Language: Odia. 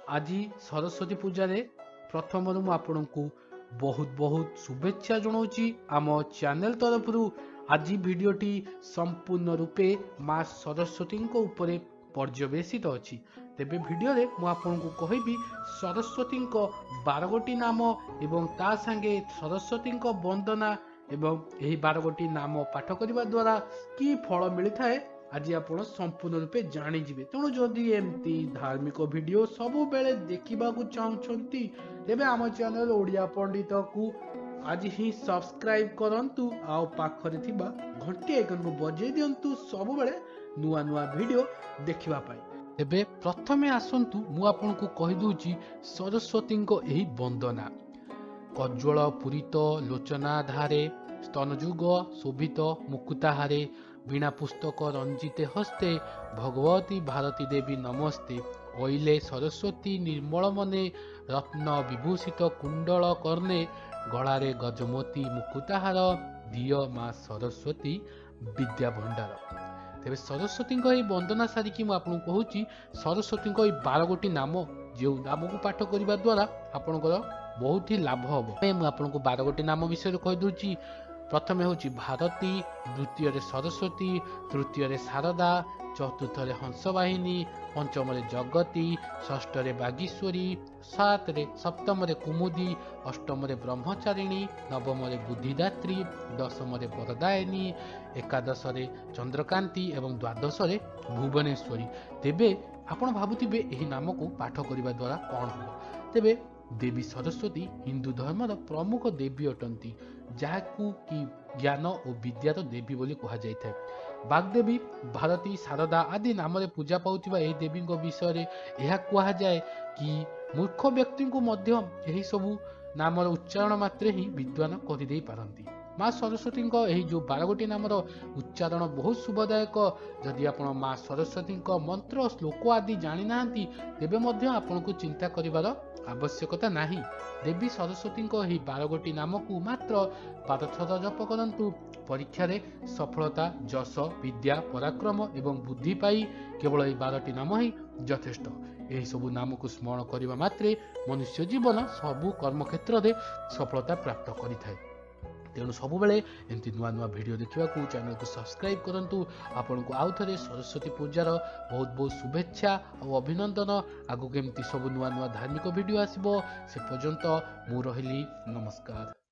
ଆଜି ସରସ୍ୱତୀ ପୂଜାରେ ପ୍ରଥମରୁ ମୁଁ ଆପଣଙ୍କୁ ବହୁତ ବହୁତ ଶୁଭେଚ୍ଛା ଜଣାଉଛି ଆମ ଚ୍ୟାନେଲ ତରଫରୁ। ଆଜି ଭିଡ଼ିଓଟି ସମ୍ପୂର୍ଣ୍ଣ ରୂପେ ମା ସରସ୍ୱତୀଙ୍କ ଉପରେ ପର୍ଯ୍ୟବେସିତ ଅଛି। ତେବେ ଭିଡ଼ିଓରେ ମୁଁ ଆପଣଙ୍କୁ କହିବି ସରସ୍ୱତୀଙ୍କ 12 ଗୋଟି ନାମ ଏବଂ ତା ସାଙ୍ଗେ ସରସ୍ୱତୀଙ୍କ ବନ୍ଦନା, ଏବଂ ଏହି 12 ଗୋଟି ନାମ ପାଠ କରିବା ଦ୍ୱାରା କି ଫଳ ମିଳିଥାଏ ଆଜି ଆପଣ ସମ୍ପୂର୍ଣ୍ଣ ରୂପେ ଜାଣିଯିବେ। ତେଣୁ ଯଦି ଏମିତି ଧାର୍ମିକ ଭିଡ଼ିଓ ସବୁବେଳେ ଦେଖିବାକୁ ଚାହୁଁଛନ୍ତି, ତେବେ ଆମ ଚ୍ୟାନେଲ ଓଡ଼ିଆ ପଣ୍ଡିତକୁ ଆଜି ହିଁ ସବସ୍କ୍ରାଇବ୍ କରନ୍ତୁ ଆଉ ପାଖରେ ଥିବା ଘଣ୍ଟି ଆଇକନକୁ ବଜେଇ ଦିଅନ୍ତୁ ସବୁବେଳେ ନୂଆ ନୂଆ ଭିଡ଼ିଓ ଦେଖିବା ପାଇଁ। ତେବେ ପ୍ରଥମେ ଆସନ୍ତୁ ମୁଁ ଆପଣଙ୍କୁ କହିଦେଉଛି ସରସ୍ୱତୀଙ୍କ ଏହି ବନ୍ଦନା। କଜ୍ୱଳ ପୂରିତ ଲୋଚନାଧାରେ, ସ୍ତନଯୁଗ ଶୋଭିତ ମୁକୁତାହାରେ, ବୀଣା ପୁସ୍ତକ ରଞ୍ଜିତେ ହସ୍ତେ, ଭଗବତୀ ଭାରତୀ ଦେବୀ ନମସ୍ତେ। ଐଲେ ସରସ୍ୱତୀ ନିର୍ମଳ ମନେ, ରତ୍ନ ବିଭୂଷିତ କୁଣ୍ଡଳ କର୍ଣ୍ଣେ, ଗଳାରେ ଗଜମୋତି ମୁକୁତାହାର, ଦିଅ ମା ସରସ୍ୱତୀ ବିଦ୍ୟା ଭଣ୍ଡାର। ତେବେ ସରସ୍ୱତୀଙ୍କ ଏହି ବନ୍ଦନା ସାରିକି ମୁଁ ଆପଣଙ୍କୁ କହୁଛି ସରସ୍ୱତୀଙ୍କ ଏହି 12 ଗୋଟି ନାମ, ଯେଉଁ ନାମକୁ ପାଠ କରିବା ଦ୍ୱାରା ଆପଣଙ୍କର ବହୁତ ହି ଲାଭ ହେବ। ମୁଁ ଆପଣଙ୍କୁ 12 ଗୋଟି ନାମ ବିଷୟରେ କହିଦେଉଛି। ପ୍ରଥମେ ହେଉଛି ଭାରତୀ, ଦ୍ୱିତୀୟରେ ସରସ୍ୱତୀ, ତୃତୀୟରେ ଶାରଦା, ଚତୁର୍ଥରେ ହଂସବାହିନୀ, ପଞ୍ଚମରେ ଜଗତୀ, ଷଷ୍ଠରେ ବାଗୀଶ୍ୱରୀ, 7ରେ ସପ୍ତମରେ କୁମୁଦି, ଅଷ୍ଟମରେ ବ୍ରହ୍ମଚାରିଣୀ, ନବମରେ ବୁଦ୍ଧିଦାତ୍ରୀ, ଦଶମରେ ବରଦାୟିନୀ, ଏକାଦଶରେ ଚନ୍ଦ୍ରକାନ୍ତି ଏବଂ ଦ୍ୱାଦଶରେ ଭୁବନେଶ୍ୱରୀ। ତେବେ ଆପଣ ଭାବୁଥିବେ ଏହି ନାମକୁ ପାଠ କରିବା ଦ୍ୱାରା କ'ଣ ହେବ? ତେବେ ଦେବୀ ସରସ୍ୱତୀ ହିନ୍ଦୁ ଧର୍ମର ପ୍ରମୁଖ ଦେବୀ ଅଟନ୍ତି, ଯାହାକୁ କି ଜ୍ଞାନ ଓ ବିଦ୍ୟାର ଦେବୀ ବୋଲି କୁହାଯାଇଥାଏ। ବାଗଦେବୀ, ଭାରତୀ, ଶାରଦା ଆଦି ନାମରେ ପୂଜା ପାଉଥିବା ଏହି ଦେବୀଙ୍କ ବିଷୟରେ ଏହା କୁହାଯାଏ କି ମୂର୍ଖ ବ୍ୟକ୍ତିଙ୍କୁ ମଧ୍ୟ ଏହିସବୁ ନାମର ଉଚ୍ଚାରଣ ମାତ୍ରେ ହିଁ ବିଦ୍ୱାନ କରିଦେଇ ପାରନ୍ତି। ମା ସରସ୍ୱତୀଙ୍କ ଏହି ଯେଉଁ 12 ଗୋଟି ନାମର ଉଚ୍ଚାରଣ ବହୁତ ଶୁଭଦାୟକ। ଯଦି ଆପଣ ମା ସରସ୍ୱତୀଙ୍କ ମନ୍ତ୍ର, ଶ୍ଲୋକ ଆଦି ଜାଣିନାହାନ୍ତି, ତେବେ ମଧ୍ୟ ଆପଣଙ୍କୁ ଚିନ୍ତା କରିବାର ଆବଶ୍ୟକତା ନାହିଁ। ଦେବୀ ସରସ୍ୱତୀଙ୍କ ଏହି 12 ଗୋଟି ନାମକୁ ମାତ୍ର 12 ଥର ଜପ କରନ୍ତୁ, ପରୀକ୍ଷାରେ ସଫଳତା, ଯଶ, ବିଦ୍ୟା, ପରାକ୍ରମ ଏବଂ ବୁଦ୍ଧି ପାଇ କେବଳ ଏହି 12ଟି ନାମ ହିଁ ଯଥେଷ୍ଟ। ଏହିସବୁ ନାମକୁ ସ୍ମରଣ କରିବା ମାତ୍ରେ ମନୁଷ୍ୟ ଜୀବନ ସବୁ କର୍ମକ୍ଷେତ୍ରରେ ସଫଳତା ପ୍ରାପ୍ତ କରିଥାଏ। ତେଣୁ ସବୁବେଳେ ଏମିତି ନୂଆ ନୂଆ ଭିଡ଼ିଓ ଦେଖିବାକୁ ଚ୍ୟାନେଲକୁ ସବସ୍କ୍ରାଇବ୍ କରନ୍ତୁ। ଆପଣଙ୍କୁ ଆଉ ଥରେ ସରସ୍ୱତୀ ପୂଜାର ବହୁତ ବହୁତ ଶୁଭେଚ୍ଛା ଆଉ ଅଭିନନ୍ଦନ। ଆଗକୁ ଏମିତି ସବୁ ନୂଆ ନୂଆ ଧାର୍ମିକ ଭିଡ଼ିଓ ଆସିବ, ସେ ପର୍ଯ୍ୟନ୍ତ ମୁଁ ରହିଲି, ନମସ୍କାର।